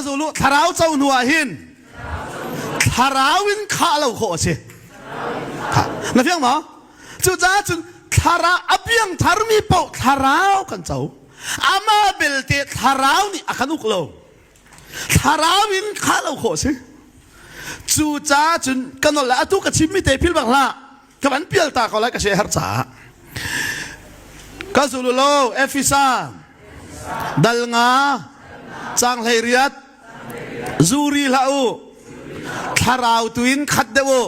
zulu thlarau co hnu ah hin thlarau in khah lo khawh a si. Na fiang maw? Cucaah cun thlarau a piang tharmi paoh thlarau kan co. Amah belte thlarau nih a kan uk lo. Thlarau in khah lo khawh a si. Cucaah cun ka nol le atu ka chimmi te phil bak hlah. Ka van pial ta ko lai ka she har caah. Ka zulu lo Efesa dal nga cang hlei riat zuri hlah u thlarau tu in khat deuh u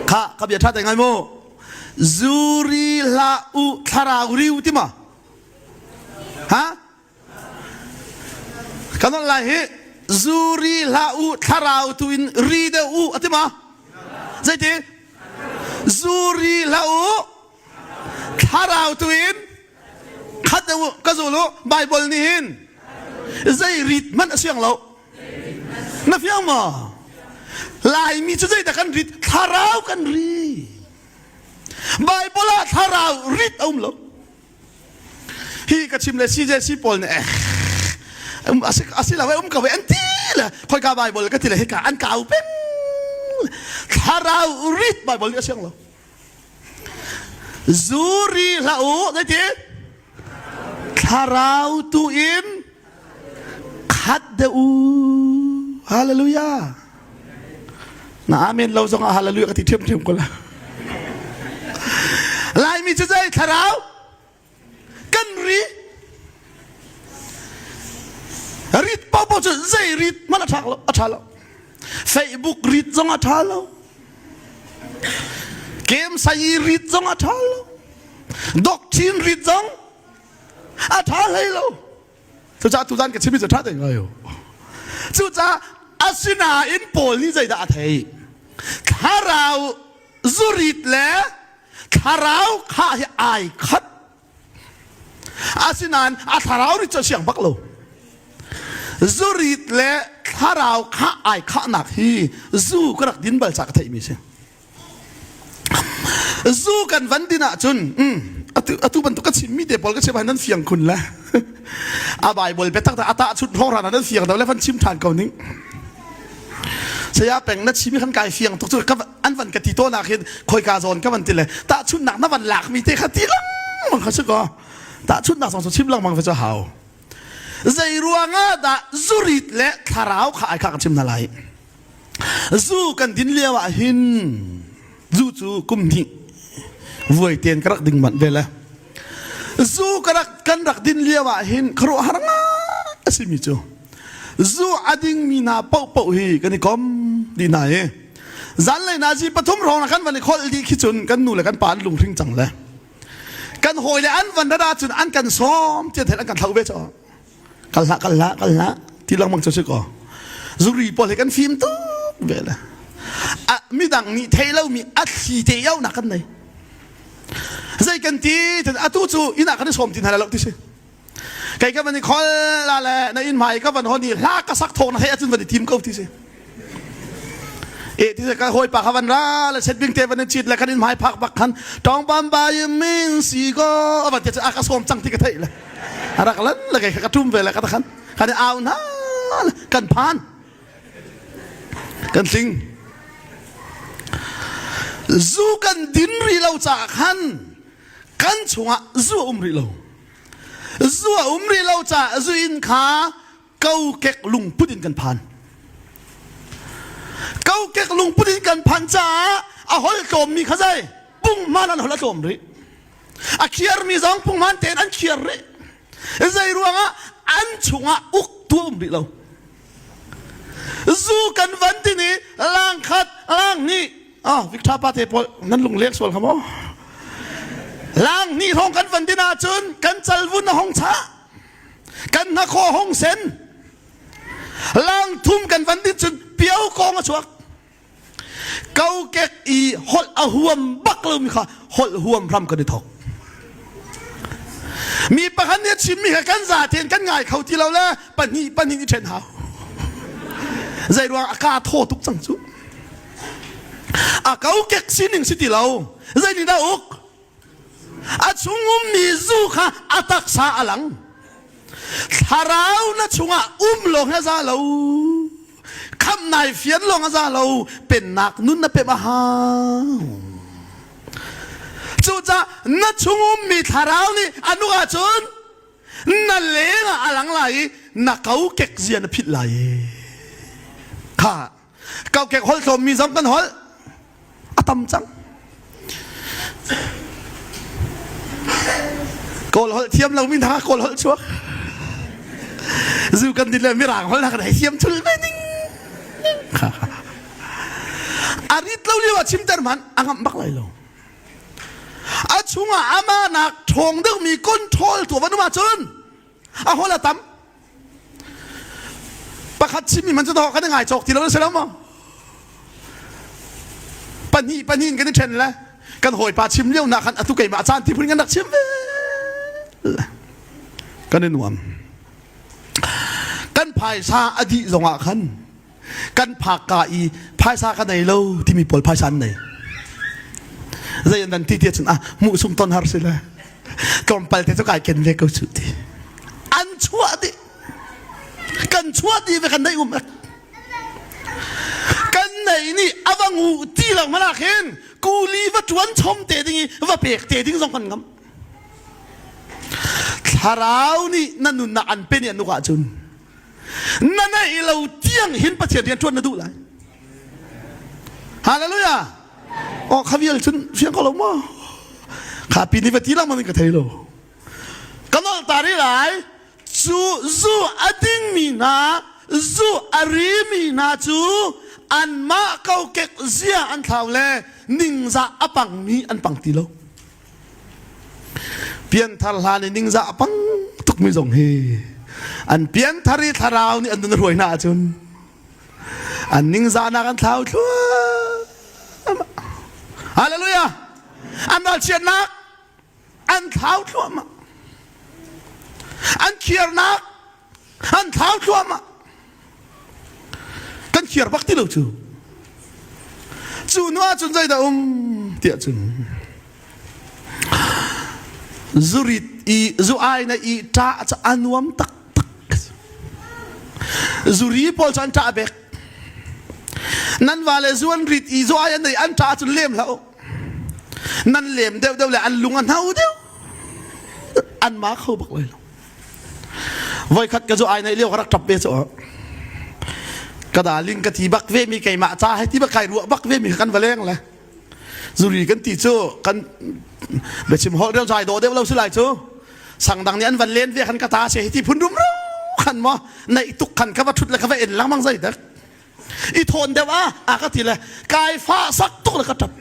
kha ka bia tha te ngai mu zuri hlah u thlarau riu ti ma ha Kan on lai hi zu ri hlah u thlarau tu in ri deuh u a ti ma? Zeiti? Zu ri hlah u thlarau tu in khat deuh u ka zul u Bible nih hin zei rit hmanh a siang lo. Na fiang maw? Laimi cu zeidah kan rit? Thlarau kan ri. Bible ah thlarau rit a um lo. Hi ka chim le CJC pawl nih eh asi lo um ko an ti le khoika Bible ka ti le hika an kau peng thlarau rit Bible nih a siang lo zuri hlah u zeiti thlarau tu in khat deuh u hallelujah na amen lo zong ah hallelujah ka ti ṭhiamṭhiam ko la Laimi cu zei thlarau kan ri rit popo cu zei rit hmanh a ṭha lo a ṭha lo Facebook rit zong a ṭha lo kem sai rit zong a ṭha lo doctrine rit zong a ṭha hlei lo Cucaah tuzan ka chimmi cu ṭha tein ngai u. Cucaah asinain Paul nih zeidah a theih? Thlarau zurit le thlarau kha hi ai khat. Asinain a thlarau rit cu a siang bak lo. Zurit le thlarau kha ai khahnak hi zu ka rak din bal ca ka theihmi si. Zu kan van din ahcun atu atu bantuk ka chimmi te pawl ka chim nan fiang khun le a Bible biatak a tah chut hrawng ran nan fiang do le van chim than ko ning saya peng na chimi khan kai fiang tuk cu an van ka ti to nak hin khoika zawn ka van ti le tah chunnak na van lak mi te kha ti lengmang kha si ko tah chunnak zong cu chim lengmang ve cu hau zei ruangah dah zurit le thlarau kha ai kha ka chim hna lai Zu kan din lio ah hin zu cu kum hnih vuai ten ka rak ding manh ve le zu ka rak kan rak din lio ah hin khuaruahhar ngai a simi cu zu a dingmi hna paohpaoh hi kan i kom dih hna i zanlei nazi pathum hrawng kan van i kholh dih khi cun kan nu le kan pa an lunghring cang le kan hawi le an van rat ahcun an kan sawm tiah an kan thlo ve caw kal hlah kal hlah kal hlah ti lengmang cu si ko zuri pawl hi kan fim tuk ve le a midang nih thei lomi a thli te yo nak kan nei zei kan ti atu cu inn ah kan i sawm ti hna lo ti si kei ka van i khol la le na inn hmai ka van hon i hla ka sak thawk na hei acun van i tim ko ti si e ti ka hawi pa kha van ra le set bing te van i chit le kan in hmai phak bak khan tong bam ba yim min si go avan ti a ka sawm cang ti ka theih le rak lan le kai ka tum ve le ka ta khan kan i au na kan phan kan tling zu kan din ri lo ca khan kan chungah zu a um rih lo zu a um rih lo ca zu in kha kokek lungput in kan phan kokek lungput in kan phan caah a hol tlawmmi kha zei punghman an hol a tlawm rih a khiarmi zong punghman tein an khiar rih zei ruangah an chungah uktu um rih lo zu kan van tini lang khat lang hnih ah Victor pa te pawl nan lung lek sual kha maw lang hnih hrawng kan van din ahcun kan calvun a hong chah kan hnakhaw hong sen lang thum kan van din cun pio kong a chuak kokek i holh a huam bak lomi kha holh huam hram kan i thok mi pakhat nih a chimmi kha kan zaten kan ngai kho ti lo le pahnih pahnih i ṭhen hau zei ruang a ka thaw tuk cang cu a kokek sining si ti lo zei nih dah uk A chung ummi zu kha a taksa a lang. Thlarau na chungah um lawng hi a za lo. Khamh nai fian lawng a za lo. Pennak nun na pemh a hau. Cucaah na chung ummi thlarau nih a nuk ahcun na leng ah a lang lai i na kokek zia na philh lai. Kha kokek holh tlawmmi zong kan holh a tam cang. Kawl holh thiam lomi hna kawl holh chuak. Zu kan din le mirang holh hna kan hei thiam thul ve ning. A rit lo lio ah chimter hmanh a ngamh bak lai lo. A chungah amah nak ṭhawng deuhmi control tu van um ahcun a hol a tam. Pakhat chimmi man cu dawh kan i ngai cawk ti lo na si lo maw? Pahnih pahnih in kan i ṭhen le kan hawipa chim lio nak khan atu keimah caan ti phun kan rak chim ve. Kan i nuam. Kan phaisa a dih zongah khan kan phak ka i phaisa ka nei lo timi pawl phaisa an nei zei an dan ti ti cun ah hmuh sung ton har si le tlawmpal te cu kai ken ve ko cu ti an chuah dih kan chuah dih ve kan nei um kan nei nih ava ngu ti lo mana khin kuli va tuan chom te ding i va pek te ding zong kan ngam thlarau nih na nunnak an pe ni an nuk ahcun na neih lo tiang hin Pathian rian ṭuan na duh lai Hallelujah oh kha vial cun fiang ko lo maw kha pi ni va ti lang in ka thei lo ka nol ta ri lai cu zu a dingmi hna zu a rimi hna cu anmah kokek zia an thlau le ningzah a pangmi an pang ti lo Pianthar hlan i ningzah a pang tukmi zong hi an pianthar i thlarau nih an nun hruai hna ahcun an ningzahnak an thlau thluahmah. Hallelujah! An ralchiatnak an thlau thluahmah. An khiarnak an thlau thluahmah kan khiar bak ti lo cu cu nu ahcun zeidah um tiah cun zurit i zu ai na i ṭah cu a nuam taktak zuri pawl cu an ṭah bek nan va le zu an rit i zu ai an nei an ṭah cun lem hlah u nan lem deuh deuh le an lung a hno deuh an ma kho bak lai lo Voikhat ka zu ai neih lio ka rak ṭap ve cu. Ka darling ka ti bak ve mi keimah ca he ti bak kai ruah bak ve mi kan va leng le. Zuri kan ti cu kan biachim holh rel zai dawh deuh lo si lai cu. Sangdang nih an van len ve khan ka ta se hi ti phun rumro khan maw neih tuk khan ka va ṭhut le ka va en lengmang zei dek. I thawn deuh ah a ka ti le kai fa sak tuk le ka ṭap.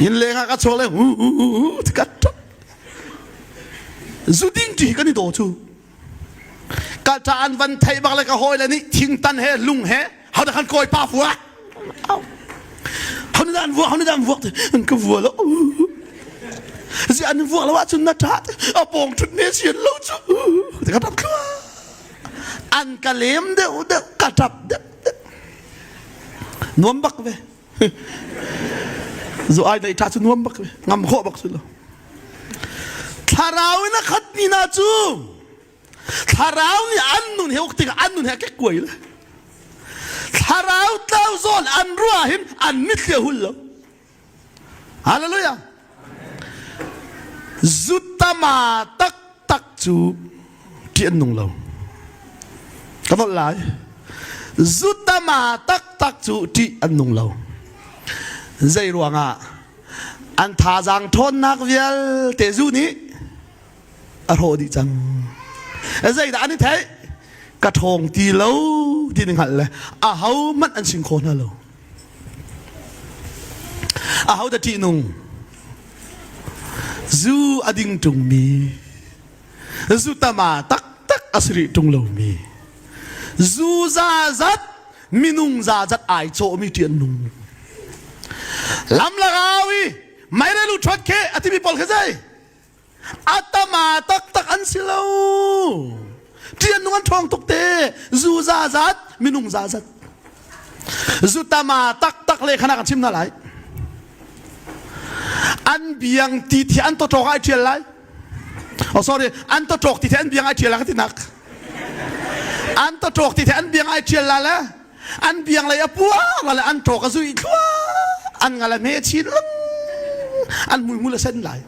Inn leng ah ka chuak le hu hu hu hu ka ṭap. Zu ding ṭi kan i daw cu. Ka ṭa an van theih bak le ka hawi le nih thingtan he lung he ho dah kan kawi pa fua. Ho nih dah an vuak ho nih dah an vuak an ka vua lo. Zi an vuak lo ahcun na ṭa a pawng ṭhut ne sian lo cu. Ka ṭap thluah. An ka lem deuh deuh ka ṭap deuh deuh. Nuam bak ve. Zu ai dai ṭha cu nuam bak ngam khawh bak si lo. Thlarau in a khatmi hna cu thlarau nih an nun he uk tikah an nun he a kekkuai le thlarau tlau zawn an ruah hin an mitthli a hul lo. Hallelujah. Zutama taktak cu ṭih an nung lo. Ka nolh lai. Zutama taktak cu ṭih an nung lo. Zei ruangah an thazaang ṭhawnnak vialte zu nih a hrawh dih cang. Zeidah an i theih? Ka ṭhawng ti lo ti ni hngalh le ahohmanh an sing kho hna lo. Aho dah ṭihnung? Zu a ding ṭungmi, zu tama taktak a si rih ṭung lomi, zu zazat minung zazat ai cawhmi ṭih an nung. Lam lakau i meirelu ṭhuat khe a timi pawl kha zei? A tama taktak an si lo. Ṭian nung an ṭhawng tuk te. Zu zazat, minung zazat. Zu tama taktak le khana kan chim hna lai. An biang ti thi an tawṭawk ai ṭial lai. Oh sorry, an to ṭawk ti the an biang ai ṭial la ka ti nak. An to ṭawk ti the an biang ai ṭial la le an biang lei a puar la le an ṭawk a zui thlua an ngal a hme chin lang an hmuihmul a sen lai.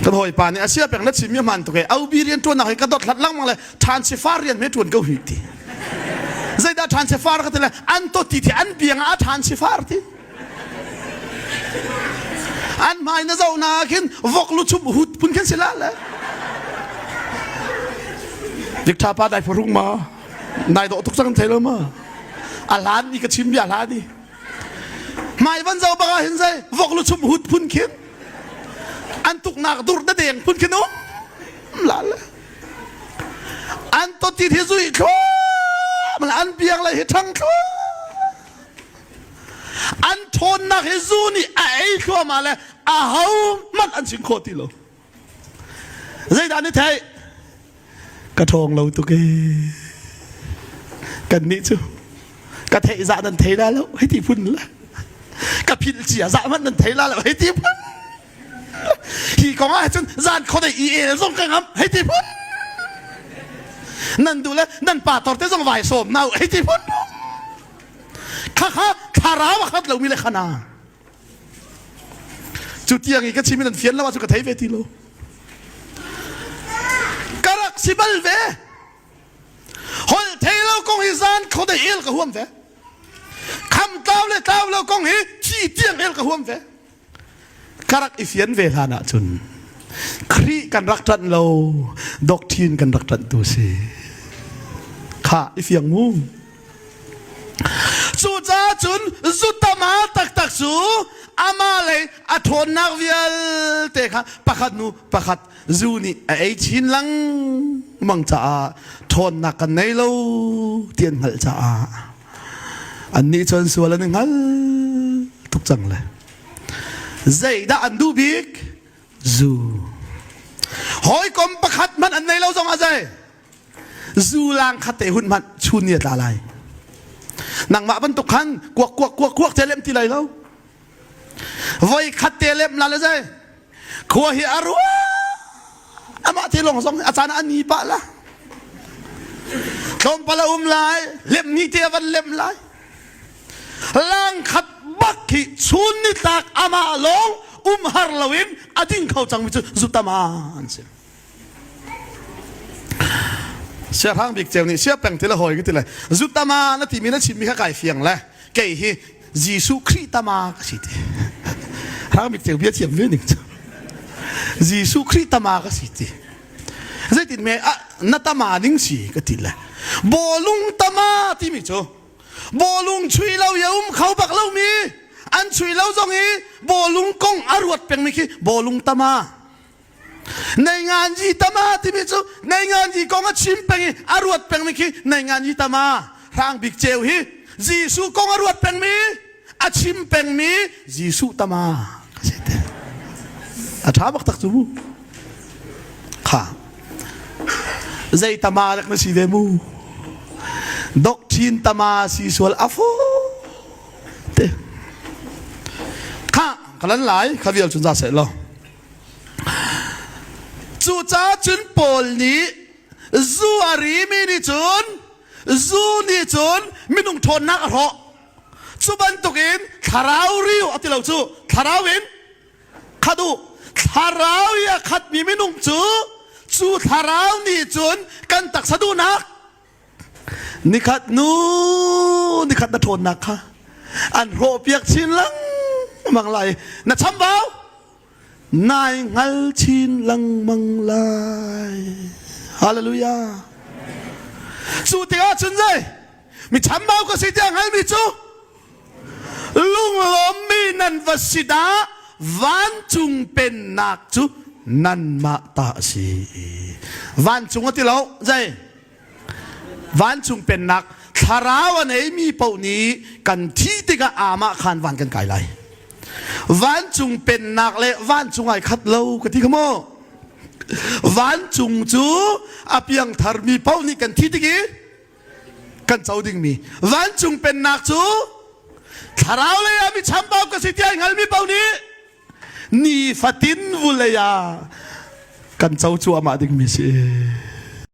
Kan hawipa nih a sia peng na chim mi hmaan tuk e aubi rian ṭuannak hi ka dot hlat lengmang le ṭhan sifar rian me ṭuan ko hi ti. Zeidah ṭhan sifar ka ti le an to ti the an biang ah a ṭhan sifar ti. An hmai na zoh na khin vok lu chum hut phun khin si la le. Dik tha pa dai pharung ma nai dawh tuk cang thei lo ma. A hlan ni ka chim bia hlan ni. Hmai van zo baka hin zai vok lu chum hut phun khin. An tuknak dur da deng phun khin um la le. An to ti thi zui thluam an biang le hi thang thluam. An ṭhawnnak hi zu nih a ei thluahmah le ahohmanh an chim khawh ti lo. Zeidah an i theih? Ka ṭhawng lo tuk ee. Kannih cu ka theih zah nan thei la lo hei ti phun la. Ka philh cia zah hmanh nan thei la lo hei ti phun. Hi kong ah cun zan khodei i el zong ka ngam hei ti phun. Nan duh le nan pa tor te zong vai sawm na hei ti phun. Khakha thlarau a khat lomi le khana. Cu tiang i ka chim in an fian lo ahcun ka thei ve ti lo. Ka rak si bal ve. Holh thei lo kong hi zan khodei el ka huam ve. Kham tlau le tlau lo kong hi thi tiang el ka huam ve. Ka rak i fian ve hlan ahcun Khrih kan rak ṭanh lo, doctrine kan rak ṭanh tu si. Kha i fiang mu. Cucaah cun zutama taktak cu amah lei a ṭhawnnak vialte kha pakhat hnu pakhat zu nih a ei chin lengmang caah ṭhawnnak kan nei lo ti an hngalh caah annih cu an sual an i hngal tuk cang le zeidah an duh bik zu hawikom pakhat hmanh an nei lo zong ah zei zu lang khat te hun hmanh chun ni a tla lai nangmah bantuk khan kuak kuak kuak kuak te lem ti lai lo voi khat te lem la le zei khua hi a rua amah te lawng zong a caan ah a ni pah la tlawmpal a um lai lem ni te a van lem lai lang khat bak hi chun ni tlak amah lawng um har loin a ding kho cangmi cu zutama an si Siahrang bik ceu nih sia peng ti le hawi ka ti le zutama na timi na chimmi kha kai fiang le kei hi Jesuh Khrih tama ka si ti. Hrang bik ceu bia thiam ve ning cu. Jesuh Khrih tama ka si ti. Zeitin me na tama ning si ka ti le. Bawlung tama timi cu bawlung chui lo ya um kho bak lo mi an chui lo zong i bawlung kong a ruat pengmi khi bawlung tama. Neinganji tama timi cu neinganji kong a chim peng i a ruat pengmi khi neinganji tama hrang bik ceu hi Jesuh kong a ruat pengmi a chim pengmi Jesuh tama a ṭha bak tak cu mu kha zei tama rak na si ve mu doctrine tama si sual a fu te kha ka lan lai kha vial cun za seh law Cucaah cun Paul nih zu a rimi nih cun zu nih cun minung ṭhawnnak a hrawh. Cu bantukin thlarau riu a ti lo cu thlarau in khat u. Thlarau i a khatmi minung cu cu thlarau nih cun kan taksa duhnak Nikhat nu nikhat na ṭhawnnak kha an hrawhpiak chin lengmang lai. Na chambau nai hngal chin lengmang lai. Hallelujah. Cu tikah cun zei mi chambau ka si tiah hngalmi cu lunglawmmi nan va si dah vancung pennak cu nanmah ta a si. Vancung a ti lo zei Vancung pennak thlarau a neimi paoh nih kan thih tikah amah khan van kan kai lai. Vancung pennak le vancung ai khat lo ka ti kha maw? Vancung cu a piangtharmi paoh nih kan thi tik i kan co dingmi. Vancung pennak cu thlarau lei ah mi chambau ka si ti ai hngalmi paoh nih. Nifatin vulei ah kan co cuahmah dingmi si.